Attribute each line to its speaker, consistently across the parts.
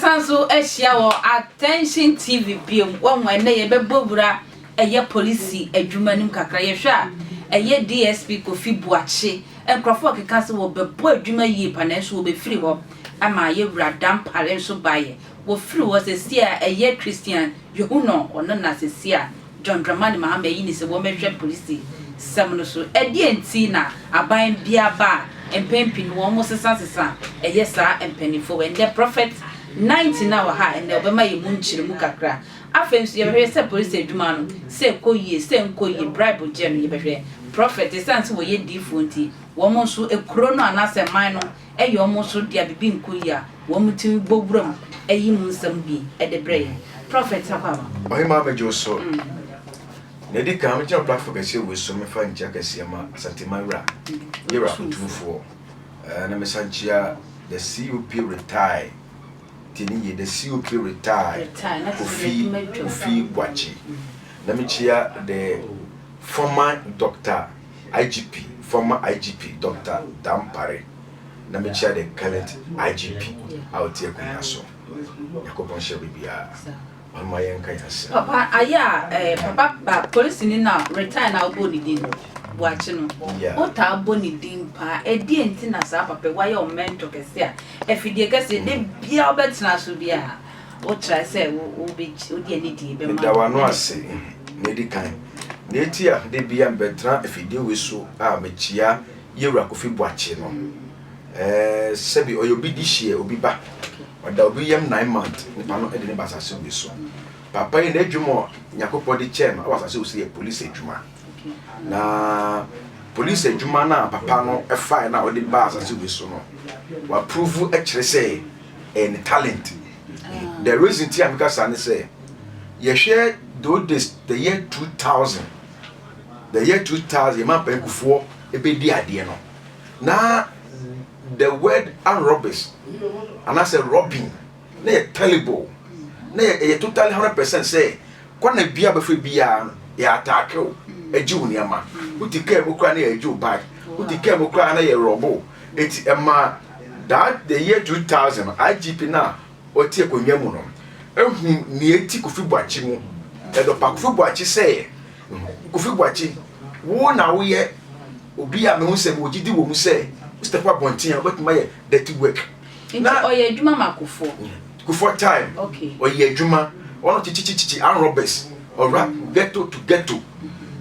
Speaker 1: Yɛsan so ahyia wɔ Attention TV biom. Wahu, ɛnnɛ yɛbɛbɔ wura ɛyɛ polisi adwuma no mu kakra. Yɛhwɛ a, ɛyɛ DSP Kofi Boakye. Nkurɔfoɔ keka sɛ wɔbɛbɔ adwuma yie pa, nanso wɔbɛfiri hɔ ama yɛwura Dampare nso baeɛ. Wɔfiri hɔ sɛsi a, ɛyɛ Christian Yohuno, ɔno na sɛsi a John Dramani Mahama ayi ne sɛ wɔmmɛhwɛ polisi sɛm no so. Ɛdeɛn nti na aban biara ba a, mpɛn pii no wɔn sesasesa ɛyɛ saa mpanimfoɔ wɔ ɛndɛ? Prophet 90 na wɔ ha ɛndɛ, ɔbɛma yɛ mu nkyerɛmu kakra. Afei nso yɛbɛhwɛ sɛ polisi adwuma no sɛ ɛkɔ yie, sɛ nkɔ yie, bribe gye no. Yɛbɛhwɛ Prophet, ɛsiane sɛ wɔyɛ diifoɔ nti, wɔn nso ekuro no anaasɛ man no ɛyɛ wɔn nso deɛ bibi nkɔ yie a, wɔn tumi bɔ wuram ɛyi mu nsɛm bi ɛde brɛ yɛn. Prophet, akɔ aba.
Speaker 2: Ɔhema, amagye wo so. Na ɛdi kan, megyina platform kɛseɛ wei so mefa nkyia kɛseɛ ma Asanteman wura, yɛwura Otumfoɔ. Na mesa nkyia the COP retire, tie ne yie, the COP retire
Speaker 1: Retire, na kyerɛ sɛ
Speaker 2: Kofi
Speaker 1: adwuma atwam.
Speaker 2: Kofi Boakye. Na mekyia the former Doctor IGP, former IGP Dr. Dampare. Na mekyia the current IGP a ɔte akonnwa so. Nyankopɔn hyɛ biribiara. Ɔma yɛnka yɛn asɛm.
Speaker 1: Papa, ayɛ a papa ba polisi ni na retire na wobɔ ne din no, Boakye no, wotaa bɔ ne din paa. Ɛdeɛ nti na saa papa yi wayɛ wo mentor kɛse a afidie kɛse de bia wobɛtena so bi a wokyerɛ sɛ wode anidie bɛma?
Speaker 2: Meda w'ano ase. Na ɛdi kan na ɛti a de bia mbɛtena afidie wei so a mekyia yɛwura Kofi Boakye no, sɛbi ɔyɛ obi de hyeɛ, obi ba ɔda obi yam 9 month, nipa no de ne ba asase wei so. Papa yi n'adwuma a Nyankopɔn de kyɛɛ no ɛwɔ asase wei so yɛ police adwuma. Na police adwuma no a papa no ɛfae no a ɔde ba asase wei so no, waprove kyerɛ sɛ ɛyɛ ne talent. The reason ti a meka saa ne sɛ, yɛhwɛ those days, the year 2000, the year 2000, yɛma mpanyinfoɔ ebedi adeɛ no, na the word armed robbers anaasɛ robbing na yɛ terrible, na yɛ ɛyɛ totally 100% sɛ kwana bia bɛfɛ biara no yɛ attack wo, agye wo nneɛma. Wote kaa mu koraa na yɛ agye wo bag, wote kaa mu koraa na yɛ rob wo. Eti ɛma that the year 2000 IGP na ɔte akonnwa mu no ehu nea eti Kofi Boakye mu ɛdɔpa Kofi Boakye sɛ, "Kofi Boakye, wo na woyɛ obi a mehu sɛ mewɔ gyidi wɔ mu sɛ wo step abɔnten a, wobɛtumi ayɛ dirty work."
Speaker 1: Nti ɔyɛ adwuma ma Kofoɔ?
Speaker 2: Kufuor time. Ɔyɛ adwuma, ɔno kyikyikyikyi armed robbers, ɔra ghetto to ghetto,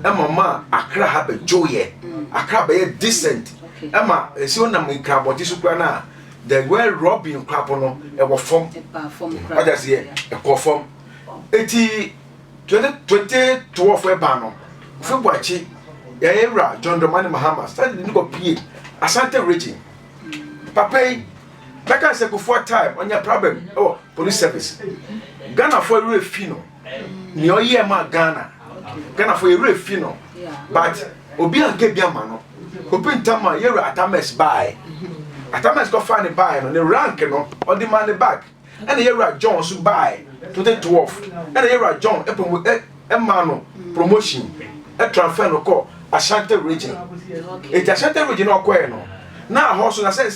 Speaker 2: ɛma ma Accra ha bɛdwo yɛ, Accra bɛyɛ decent. Ɛma esi ɔnam Nkran abɔnten so koraa na the word robbing koraa no ɛwɔ fam.
Speaker 1: Ɛbaa fam koraa.
Speaker 2: Ɔda seɛ ɛkɔ fam. Eti 2012 ɛba no, Kofi Boakye, yɛyɛ wura John Dramani Mahama sani de ne kɔ pie Asante Region. Papa yi bɛka sɛ Kufuor time ɔnyɛ problem ɛwɔ police service. Ghanafoɔ werɛ fi no, nea ɔyɛ ma Ghana, Ghanafoɔ yɛ werɛ fi no, but obi anka bi ama no obi ntam a yɛwura Atames baeɛ. Atames kɔfa ne baeɛ no, ne rank no ɔde ma ne back. Ɛna yɛwura John nso baeɛ 2012, ɛna yɛwura John ɛpromo ɛ ɛma no promotion, ɛtransfer no kɔ Ashanti Region. Eti Ashanti Region na ɔkɔɛ no, na ahɔ so na sɛ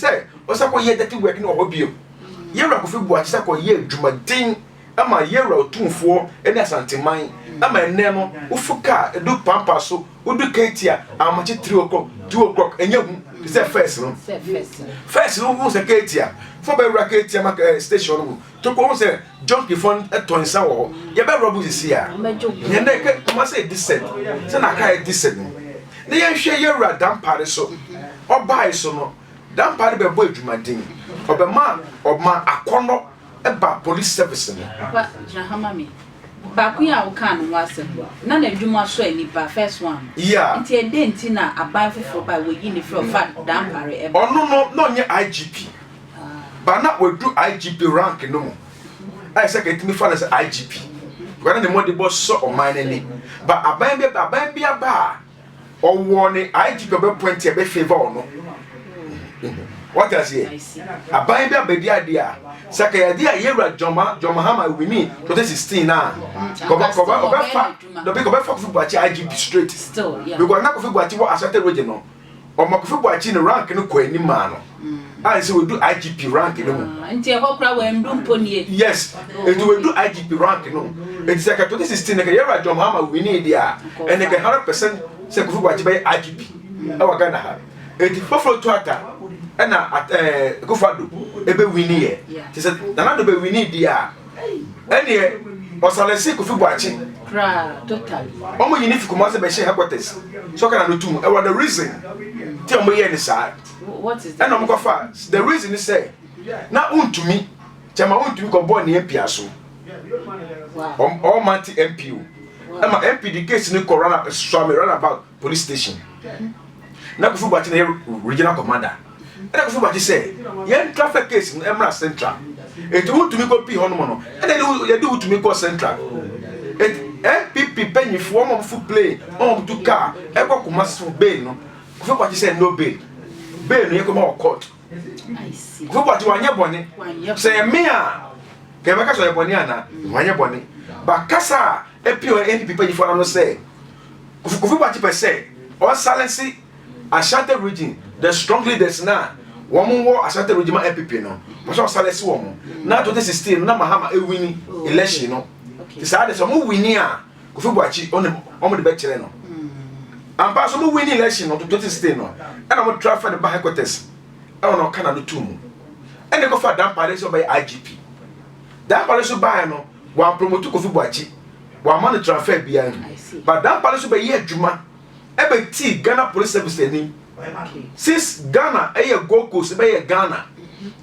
Speaker 2: ɔsɛ kɔ yɛ dirty work ne wɔ hɔ bio. Yɛwura Kofi Boakye sɛ kɔ yɛ adwumaden ama yɛwura Otumfoɔ ne Asanteman, ama ɛnɛ no wofu kaa edu Pampa so, wodu Kejetia amakye 3 o'clock, 2 o'clock, ɛnyɛ hu te sɛ first no.
Speaker 1: Sɛ first no.
Speaker 2: First no, wohu sɛ Kejetia fo bɛwura Kejetia ma station no mu toko, wohu sɛ junkie fo ɛtɔ nsa wɔ hɔ, yɛbɛwura bu sisi a.
Speaker 1: Ɔmɛgye wo.
Speaker 2: Yɛn dɛ kɛ kuma sɛ decent sɛ na aka yɛ decent no. Na yɛnhwɛ yɛwura Dampare so, ɔbae so no, Dampare bɛbɔ adwumaden, ɔbɛma ɔma akɔnɔ ɛba police service no.
Speaker 1: Papa, gyina ha ma me. Baako yi a wokaa no ho asɛm na n'adwuma sɔ ani pa, first one no. Nti ɛdɛn nti na aban foforɔ ba a wɔyi ne frɛ ɔfa Dampare ɛba?
Speaker 2: Ɔno no na ɔnyɛ IGP ba, na wadu IGP rank no mu, ayɛ sɛ kɛtumi fa no sɛ IGP because na ne mmɔde bɔ sɔ ɔman n'ani ba. Aban bi aba a ɔwɔ ne IGP ɔbɛ point a ɛbɛ favour ɔno. Wɔte aseɛ?
Speaker 1: I see.
Speaker 2: Aban bi abɛdi adeɛ a sɛ kɛyɛ adeɛ a yɛwura John Mahama wini 2016 na kɔbɛ kɔbɛ ɔbɛfa dɔbi kɔbɛfa Kofi Boakye IGP straight.
Speaker 1: Still, yeah.
Speaker 2: Because na Kofi Boakye wɔ Asante Region no, ɔma Kofi Boakye ne rank no kɔ anim maa no. A ɛsɛ wɔdu IGP rank no mu.
Speaker 1: Ah, nti ɛhɔ koraa wɔandu mpo nie.
Speaker 2: Yes, nti wɔdu IGP rank no mu. Nti sɛ ka 2016 no ka yɛwura John Mahama winii deɛ a, ɛnɛ ka 100% sɛ Kofi Boakye bɛyɛ IGP ɛwɔ Ghana ha. Nti foforɔ tu ata ɛna ɛɛ Akufo Addo ɛbɛ winii yɛ. Nti sɛ Nana Addo bɛ winii deɛ a, ɛneɛ ɔsalɛse Kofi Boakye.
Speaker 1: Koraa, totally.
Speaker 2: Wɔn yi ne fi Kumasi bɛhyɛ headquarters sɛ ɔka na no tum. Ɛwɔ the reason ti a wɔn yɛ ne saa. Ɛna wɔn kɔfa the reason ne sɛ na wontumi kyɛma wontumi kɔ bɔɔ ne MP aso. Wɔn mante MP o. Ɛma MP de case ne kɔ run Suame runabout police station. Na Kofi Boakye na yɛ regional commander. Ɛna Kofi Boakye sɛ yɛn traffic case no ɛmra central. Eti wontumi kɔ pii hɔnom no ɛna yɛde wotumi kɔ central. Eti NPP mpanyinfoɔ wɔn a wɔfo plane wɔn a wɔtu car ɛkɔ Kumasi for bail no. Kofi Boakye sɛ no bail. Bail no yɛkɔ ma wɔ court. Kofi Boakye wanyɛ bɔne. Sɛ yɛ me a kɛ bɛka sɛ ɔyɛ bɔne ana? Wanyɛ bɔne. Ba kasa a ɛpie wɔ NPP mpanyinfoɔ ano sɛ Kofi Boakye pɛ sɛ ɔnsalɛnse Ashanti region the strong leaders na wɔn wɔ Ashanti region ma NPP no pɛ sɛ ɔsalɛnse wɔn. Na 2016 no na Mahama ewini election no. Ti saa de sɛ wɔn wini a Kofi Boakye ɔne wɔn de bɛkyerɛ no. Ampa so wɔn wini election no 2016 no ɛna wɔn transfer no ba headquarters ɛna ɔka na no tum mu. Ɛna ɛkɔfa Dampare sɛ ɔbɛyɛ IGP. Dampare so baeɛ no wɔn promote Kofi Boakye. Wɔama no transfer biara mu. But Dampare nso bɛyɛ adwuma ɛbɛtii Ghana Police Service anim. Since Ghana ɛyɛ Gold Coast bɛyɛ Ghana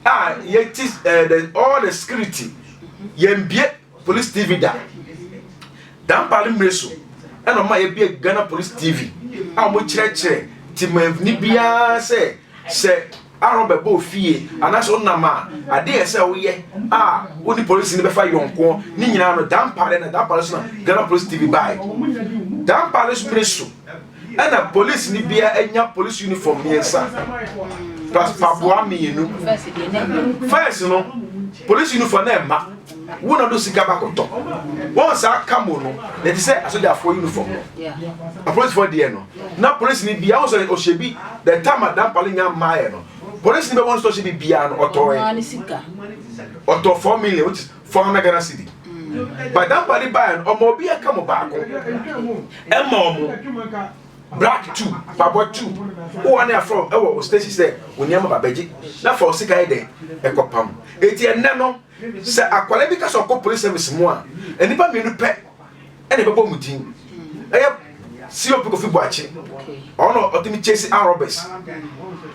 Speaker 2: a yɛti eh, the, all the security yɛmbie Police TV da. Dampare mmere so ɛna ɔma yɛbie Ghana Police TV a wɔkyerɛkyerɛ timani biara sɛ sɛ Aaron bɛba ofie anaasɛ ɔnam a, ade a ɛsɛ sɛ woyɛ a wo ne polisi no bɛfa yɔnkoɔ ne nyinaa no, Dampare na Dampare so na Ghana Police TV bae. Dampare so bere so ɛna polisi no biara anya polisi uniform mmiɛnsa plus paboa mmienu. First no, polisi uniform na ɛma wo na do sika ba kɔtɔ. Wɔn saa kamo no na ɛte sɛ asogyafoɔ uniform no. Apolisifoɔ deɛ no. Na polisi ni bia ɔsɛ ɔhyɛ bi the time a Dampare nya mmaeɛ no polisi ni bɛ wɔn ɔhyɛ bi bia no ɔtɔɛ ɔtɔ 4 million, which is 400 Ghana cedi, but Dampare baeɛ no ɔma obi ɛka mo baako ɛma ɔmo black two pabɔ two wowɔ ne afrɛ ɛwɔ o station sɛ o nneɛma ba bɛgye na fa o sika yɛ dɛ ɛkɔ pam. Eti ɛnɛ no sɛ akwadaa bi ka sɛ ɔkɔ police service mu a, nnipa mmienu pɛ ɛna ɛbɛbɔ mu din. Ɛyɛ COP Kofi Boakye, ɔno ɔtumi chase armed robbers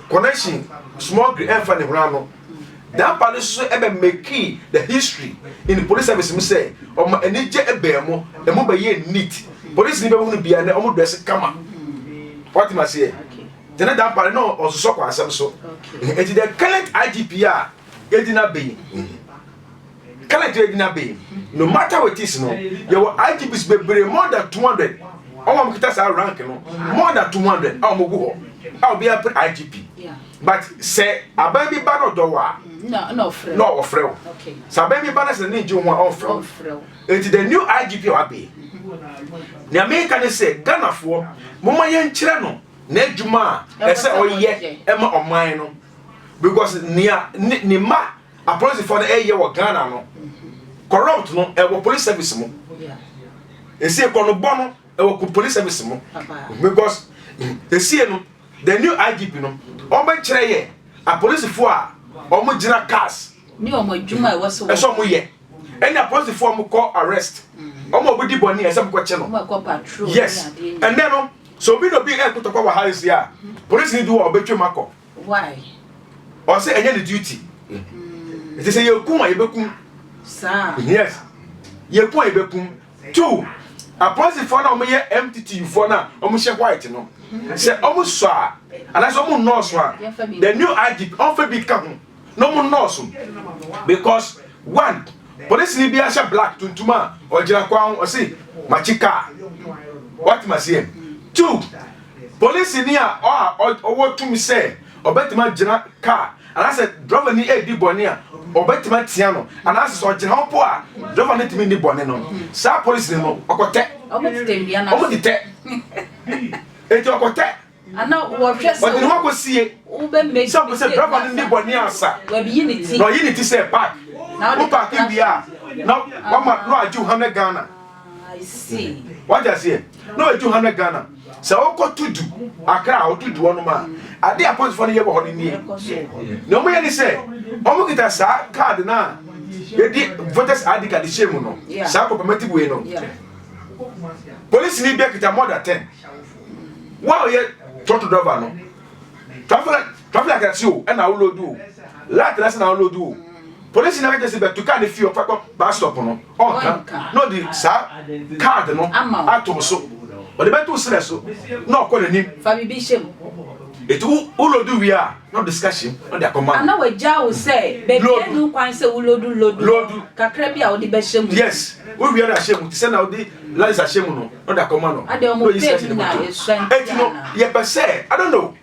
Speaker 2: connection small green ɛnfa ne hona no. Dampare nso ɛbɛ make the history in the police service mu sɛ ɔma anigye ɛbɛn mu ɛmu bɛyɛ neat. Police ni bɛhu no bia nɛ ɔmo dress kama. Wɔte ma seɛ tɛnɛ Dampare no ɔsosɔ kɔ asɛm so. Eti the current IGP a yɛdi na bɛyi current yɛdi na bɛyi, no matter what it is no, yɛwɔ IGPs bebree, more than 200. Ɔmo a ɔmo kita saa rank no, more than 200 a ɔmo gu hɔ a obiara pɛ IGP. But sɛ aban bi ba na ɔdɔ wɔ a
Speaker 1: na ɔfrɛ
Speaker 2: na ɔfrɛ wo. Sɛ aban bi ba na sɛ ne ngye ho a, ɔmfrɛ wo.
Speaker 1: Ɔmfrɛ wo.
Speaker 2: Eti the new IGP a wabɛyi, nea meka ne sɛ Ghanafoɔ momma yɛnkyerɛ no n'adwuma a ɛsɛ ɔyɛ ɛma ɔman no, because nea ne ma apolisifoɔ no ɛyɛ wɔ Ghana no, corrupt no ɛwɔ police service mu. Esie kɔ no bɔ no ɛwɔ police service mu because esie no the new IGP no ɔbɛkyerɛ yɛ apolisifoɔ a wɔn gyina cars
Speaker 1: ne ɔmo adwuma a ɛwɔ so.
Speaker 2: Ɛsɛ ɔmo yɛ ɛne apolisifoɔ a ɔmo kɔ arrest ɔmo a ɔmo di bɔnne ɛsɛ ɔmo kɔ kyɛ no.
Speaker 1: Ɔmo ɛkɔ patrol ne adeɛ nyinaa.
Speaker 2: Ɛnɛ no sɛ obi na obi ɛkotɔkɔ wɔ ha esi a, polisi ni di hɔ a ɔbɛtwa mu akɔ.
Speaker 1: Why?
Speaker 2: Ɔsɛ ɛnyɛ ne duty. Nti sɛ yɛkum a yɛbɛkum.
Speaker 1: Saa.
Speaker 2: Yes, yɛkum a yɛbɛkum. Two, apolisifoɔ no a wɔyɛ MTTU foɔ no a wɔhyɛ white no, sɛ wɔn sɔ a anaasɛ wɔn nnɔɔso a, the new IGP ɔnfɛ bi ka ho na wɔn nnɔɔso, because one polisi bi ahyɛ black tuntum a ɔgyina kwan ho ɔsi makyi kaa wɔte aseɛ. Two, polisi ni a ɔwɔ tumi sɛ ɔbɛtumi agyina kaa anaasɛ driver ni edi bɔne a ɔbɛtumi atia no anaasɛ sɛ ɔgyina hɔ po a driver no tumi ni bɔne no, saa polisi no ɔkɔtɛ.
Speaker 1: Ɔmo tete nnua no
Speaker 2: ɔmo
Speaker 1: ase.
Speaker 2: Tetɛ eti ɔkɔtɛ.
Speaker 1: Ana wɔhwɛ sɛ
Speaker 2: ɔde ne ho akɔsie.
Speaker 1: wobɛ make
Speaker 2: Sɛ ɔpɛ sɛ driver no ni bɔne ansa.
Speaker 1: Wabiyi ne ti.
Speaker 2: Na ɔyi ne ti sɛ park.
Speaker 1: Na
Speaker 2: Wo
Speaker 1: ɔde
Speaker 2: park
Speaker 1: kakra
Speaker 2: wie a, na wama na wagye wo 100 Ghana.
Speaker 1: I see.
Speaker 2: Wate aseɛ? Na wagye wo 100 Ghana. Sɛ wokɔ Tudu, Accra a wotu du hɔnom a, ade a apolisifoɔ no yɛ wɔ hɔ no nie.
Speaker 1: Ɛkɔ so.
Speaker 2: Nea wɔyɛ ne sɛ, wɔkita saa card no a yɛde voters ID card hyɛ mu no, saa papermatic wei no. Polisini bi kita more than 10. Wo a ɔyɛ trɔtrɔ driver no, traffic traffic light ase o, ɛna wo load o, light na ase na wo load o. Polisi na kɛkyɛ sɛ bɛtu kaa ne fie ɔfa kɔ bus stop no, ɔnka na ɔde saa card no ato so, ɔde bɛto serɛ so na ɔkɔ n'anim.
Speaker 1: Fa biribi hyɛ mu.
Speaker 2: Eti wo wo load wie a na ɔde sika hyɛ mu na ɔde akɔma no.
Speaker 1: Ana wagya wo sɛ baabi anu kwan sɛ wo load load
Speaker 2: load
Speaker 1: kakra bi a wode bɛhyɛ mu.
Speaker 2: Yes, wo wie na ahyɛ mu te sɛ na wode lights ahyɛ mu no na ɔde akɔma no.
Speaker 1: Ade ɔmo pay mu na esua nti
Speaker 2: Eti no yɛpɛ sɛ, I don't know,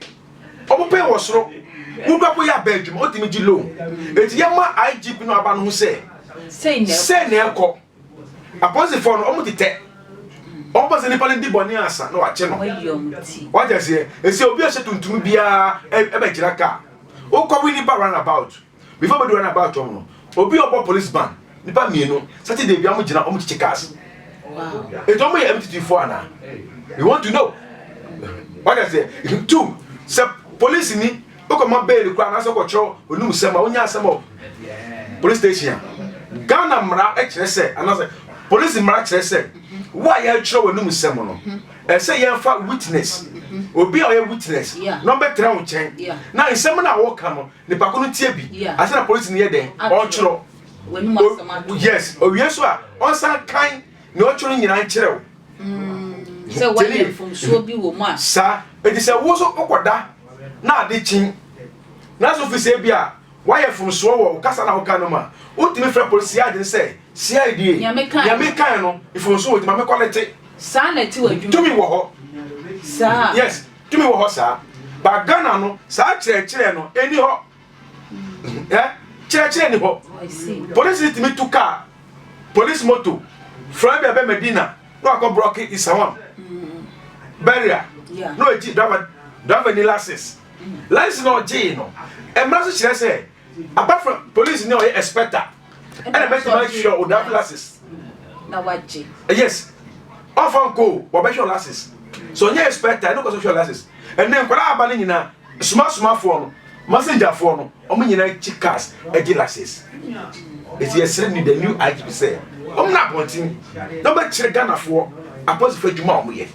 Speaker 2: ɔmo pay wɔ soro, wo kura kɔ yɛ abɛn adwuma wotumi gye loan. Eti yɛma IGP no aba no ho sɛ sɛ na ɛkɔ. Apolisifoɔ no ɔmo tetɛ, ɔmo pɛ sɛ nipa no di bɔne ansa na wakye no. Wate aseɛ? Esi obi a ɔhyɛ tuntum biara ɛbɛgyina kaa. Wokɔ wi nipa run about. Before bɛdu run about hɔ no, obi a ɔbɔ police ban nipa mmienu Saturday bi ɔmo gyina ɔmo kyekye cars. Eti ɔmo yɛ MTT foɔ anaa? We want to know. Wate aseɛ? Two, sɛ police ni wokɔma bail koraa anaasɛ wokɔkyerɛw onum sɛm a wonya asɛm wɔ police station a, Ghana mmara kyerɛ sɛ anaasɛ police mmara kyerɛ sɛ wo a yɛrekyerɛ w'anum sɛm no, ɛsɛ yɛmfa witness, obi a ɔyɛ witness na ɔbɛtena wo nkyɛn na nsɛm no a wɔka no nipa ko no tie bi ansa na police no yɛ dɛn ɔrekyerɛw. Yes, owie so a ɔnsan kan nea ɔkyerɛ no nyinaa nkyerɛ wo.
Speaker 1: Sɛ wɔyɛ mfomsoɔ bi wɔ mu a.
Speaker 2: Saa, eti sɛ wo nso wokɔda na ade kye na so fi sɛ bi a woayɛ mfomsoɔ wɔ wo kasa na woka no mu a, wotumi frɛ polisi CID no sɛ CID e,
Speaker 1: Nea mekae
Speaker 2: nea mekae no mfomsoɔ wɔ nti ma mekɔlete.
Speaker 1: Saa na ɛte wɔ adwuma
Speaker 2: Tumi wɔ hɔ.
Speaker 1: Saa.
Speaker 2: Yes, tumi wɔ hɔ saa. But Ghana no, saa kyerɛkyerɛ no ɛni hɔ. Ɛ kyerɛkyerɛ ni hɔ. Polisi tumi tu kaa, polisi moto, fura bi a bɛ Medina na wakɔ brɔke Isawam barrier na ɔgye driver driver ni license. License na ɔgyee no, mmara nso kyerɛ sɛ apart from police ni ɔyɛ inspector ɛna bɛtumi ahwɛ o driver license.
Speaker 1: Na wagye.
Speaker 2: Yes, ɔfa nko o, wɔbɛhwɛ o license. So ɔnyɛ inspector ɛna ɔkɔ so hwɛ o license. Ɛnɛ nkwadaa aba no nyinaa somasomafoɔ no, messengerfoɔ no, wɔn nyinaa kyi cars gye license. Eti yɛsrɛ ni the new IGP sɛ wɔn na abɔnten na wɔbɛkyerɛ Ghanafoɔ apolisifoɔ adwuma a wɔyɛ.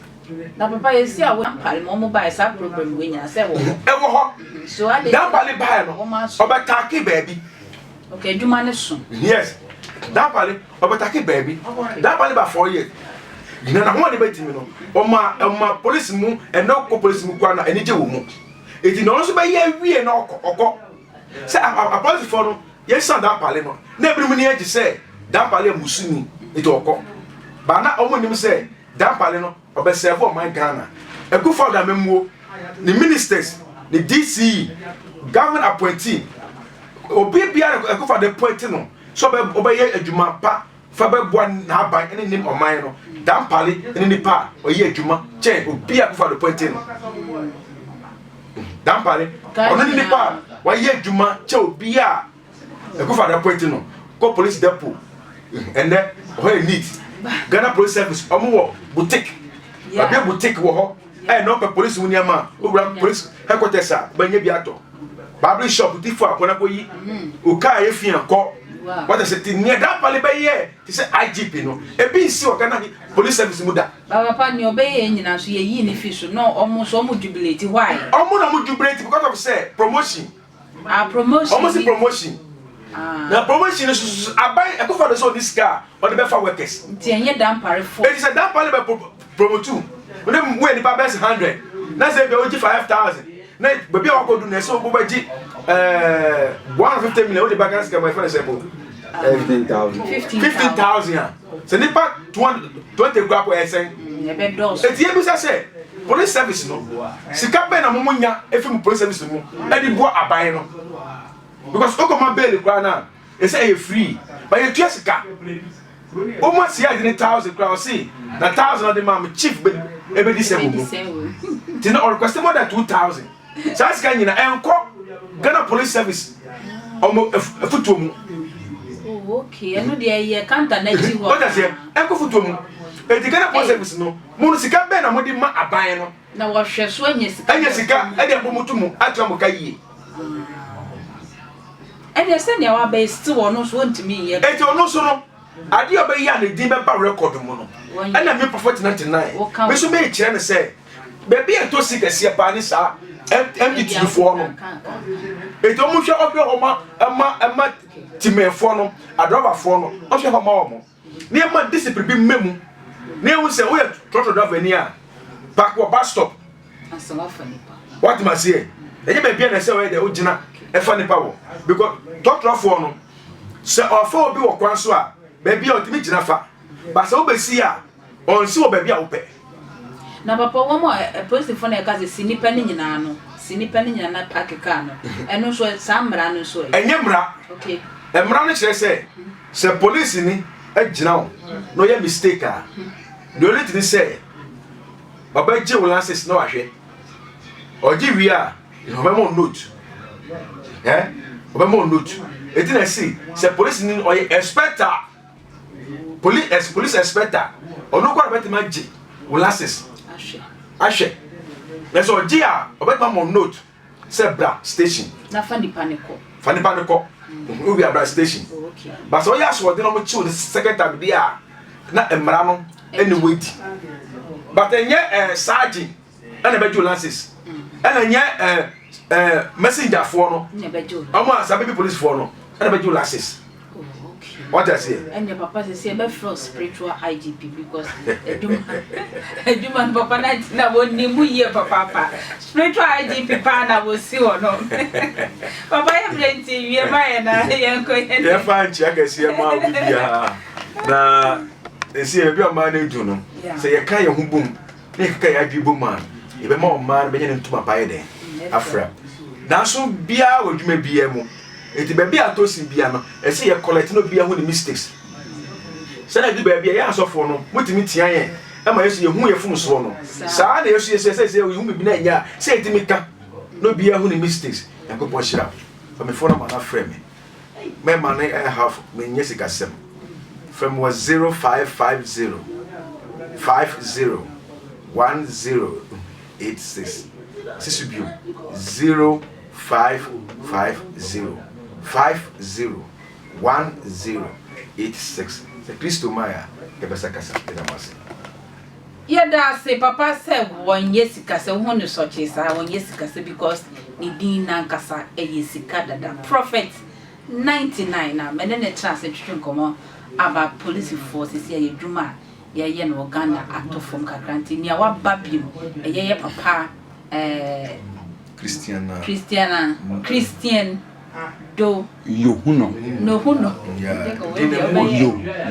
Speaker 1: Na papa yɛsi a Dampare ma wɔn baeɛ saa problem wei nyinaa sɛ ɛwɔ hɔ.
Speaker 2: Ɛwɔ hɔ.
Speaker 1: So ade
Speaker 2: Dampare baeɛ no ɔbɛtaake baabi.
Speaker 1: Okay, adwuma ne so.
Speaker 2: Yes, Dampare ɔbɛtaake baabi. Dampare ba 4 years. Na n'ahoɔden bɛtumi no ɔma ɔma polisi mu ɛnɛ kɔ polisi mu kora na anigye wɔ mu. Eti na ɔno nso bɛyɛ awie na ɔkɔ ɔkɔ sɛ apolisifoɔ no yɛsan Dampare no na ebinom ni agye sɛ Dampare yɛ musuni eti ɔkɔ ba na wɔn nim sɛ Dampare no ɔbɛsɛɛfo ɔman Ghana. Akufo Addo amemmuo ne ministers ne DCE government appointee obi biara Akufo Addo appoint no sɛ ɔbɛ ɔbɛyɛ adwuma pa fa bɛboa n'aban ne ne ɔman no. Dampare ne nipa a ɔyɛ adwuma kyɛn obi a Akufo Addo appoint no. Dampare ɔno ne nipa a wayɛ adwuma kyɛn obi a Akufo Addo appoint no. Kɔ police depot ɛnɛ ɔhɔ yɛ neat. Ghana Police Service ɔmo wɔ boutique, ɛbi boutique wɔ hɔ ɛyɛ na ɔpɛ police mu nneɛma a owura police headquarters a ɔbɛnya bi atɔ. Barbering shop ti fo akɔnɔ akɔ yi o kaa yɛ fi akɔ wɔte sɛ ti nea Dampare bɛyɛ te sɛ IGP no ebi nsi wɔ Ghana Police Service mu da.
Speaker 1: Papa, nea ɔbɛyɛ yɛn nyinaa so yɛyii ne fi so na ɔmo nso ɔmo jubilate, why?
Speaker 2: Ɔmo na ɔmo jubilate because of sɛ promotion.
Speaker 1: Ah, promotion.
Speaker 2: Ɔmo si promotion.
Speaker 1: Ah.
Speaker 2: Na promotion no soso aban Akufo Addo sɛ ɔde sika a ɔde bɛfa workers.
Speaker 1: Nti ɛnyɛ Dampare fo.
Speaker 2: Eti sɛ Dampare bɛ promote ne mu yɛ nipa bɛs 100 na sɛ ebi a wogye 5,000 na baabi a wakɔdu na ɛsɛ wobɛgye 150 million wode ba Ghana sika mu ɛfɛ ne sɛ po
Speaker 3: 15,000.
Speaker 2: 15,000 a sɛ nipa 20 kura kɔ ɛsɛn.
Speaker 1: Ɛbɛdɔɔso.
Speaker 2: Eti ebisa sɛ police service no sika bɛn na mo mo nya efi mu police service mu ɛde boa aban no? Because okoma bail kura na ɛsɛ ɛyɛ free but yɛtua sika. Wɔn asi adi ne thousand kura ɔsi na thousand ɔde maa mi chief bɛ ebedi sɛ wɔ mu ti na ɔrequest more than 2,000. Saa sika nyina ɛnkɔ Ghana Police Service ɔmo afutuo mu.
Speaker 1: Oh, okay. Ɛno deɛ ɛyɛ kanta n'akyi hɔ.
Speaker 2: Ɔda seɛ ɛnkɔ futuo mu. Eti Ghana Police Service no mo no sika bɛn na mo de ma aban no?
Speaker 1: Na wɔhwɛ so anya sika.
Speaker 2: Anya sika ɛde abɔ mo to mu atua mo ka yie.
Speaker 1: Ɛdeɛ sɛnea wabɛyɛ still ɔno nso ɔntumi nyɛ.
Speaker 2: Eti ɔno nso no adeɛ a ɔbɛyɛ a ne din bɛba record mu no ɛna me Prophet 99 me nso mekyerɛ no sɛ baabi a ɛtɔ si kɛseɛ paa ne saa MDT foɔ no. Eti wɔn hwɛ ɔhwɛ hɔ ma ɛma ɛma timɛfoɔ no adrɔbafoɔ no ɔhwɛ hɔ ma wɔn. Nneɛma discipline bi mma mu na ehu sɛ woyɛ trɔtrɔ driver ni a park wɔ bus stop. Wate ma seɛ ɛnyɛ baabi a na ɛsɛ ɔyɛ dɛ wogyina ɛfa nipa wɔ because trɔtrɔfoɔ no sɛ ɔfa obi wɔ kwan so a baabi a ɔtumi gyina fa ba sɛ wobɛsi a ɔnsi wɔ baabi a wopɛ.
Speaker 1: Na papa wɔn a apolisifoɔ na ɛka sɛ si nipa no nyinaa no si nipa no nyinaa na park car no ɛno nso saa mmara no nso ɛ.
Speaker 2: Ɛnyɛ mmara.
Speaker 1: Okay.
Speaker 2: Mmara no kyerɛ sɛ sɛ polisini gyina wo na ɔyɛ mistake a the only thing sɛ ɔbɛgye wo license na wahwɛ ɔgye wie a ɔbɛma wo note ɛ ɔbɛma wo note eti na ɛsi sɛ polisini ɔyɛ expert a police police inspector ɔno kɔ na bɛtumi agye wo license ahwɛ na sɛ ɔgye a ɔbɛtumi ama note sɛ bra station
Speaker 1: na fa nipa ne kɔ
Speaker 2: fa nipa ne kɔ wowi abra station
Speaker 1: oh, okay.
Speaker 2: Ba sɛ ɔyɛ asoɔden na ɔmo kyew the second time deɛ a na mmara no ɛne wadi but ɛnyɛ ɛɛ sergeant ɛna ɛbɛgye wo license ɛna ɛnyɛ ɛɛ ɛɛ messengerfoɔ no ɔmo a saa baby policefoɔ no ɛna ɛbɛgye wo license. Wate aseɛ?
Speaker 1: Ɛnna papa sɛ sɛ ɛbɛfrɛ wo spiritual IGP because adwuma adwuma no papa na na wɔnim mu yie papaapa. Spiritual IGP paa na wɔsi hɔ no. Papa yɛ berɛ nti wie ma yɛ na yɛnkɔ yɛ.
Speaker 2: Yɛfa nkyia kɛseɛ ma obi biara na ɛsi yɛ baabi a ɔman no adu no sɛ yɛka yɛn ho bom na yɛkeka yɛn adwene bom a yɛbɛma ɔman no bɛnya ne ntoma pa yɛ dɛn afra. Nanso biara wɔ adwuma biara mu nti baabi a atɔ sin biara no ɛsɛ yɛ collect na obiara hu ne mistakes. Sɛnea ɛdu baabi a yɛn asɔfoɔ no motumi tia yɛn ɛma yɛso yɛhu yɛn fomsoɔ no saa na yɛso yɛsɛ sɛ sɛ yɛhu biribi na ɛnyɛ a sɛ yɛtumi ka na obiara hu ne mistakes. Nyankopɔn hyira wo. Fa me phone number no frɛ me. Mɛma no ɛha menyɛ sikasɛm. Frɛ me wɔ 0550 50 1086. Si so bio 0550 50 1086. Sɛ Kristo mae a, yɛbɛsa kasa. Yɛda mo ase.
Speaker 1: Yɛda ase papa sɛ wɔnyɛ sikasɛm wohu no sɔkyee saa wɔnyɛ sikasɛm because ne din nankasa ɛyɛ sika dada prophet 99 na mene ne tena ase twetwe nkɔmmɔ about polisifoɔ sisi a yɛdwuma a yɛyɛ no wɔ Ghana atɔ fam kakra nti nea waba biom ɛyɛ yɛ papa ɛɛ
Speaker 2: Christiana
Speaker 1: Christiana Christian do
Speaker 3: Yohuno.
Speaker 1: Nohuno.
Speaker 3: Yo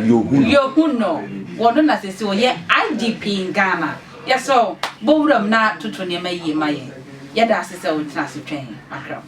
Speaker 3: Yohuno.
Speaker 1: Yohuno. Wɔno na sisi ɔyɛ IGP in Ghana. Yɛsɛ wo bɔ wuram na toto nneɛma yie ma yɛn. Yɛda ase sɛ wotena ase twɛn makra.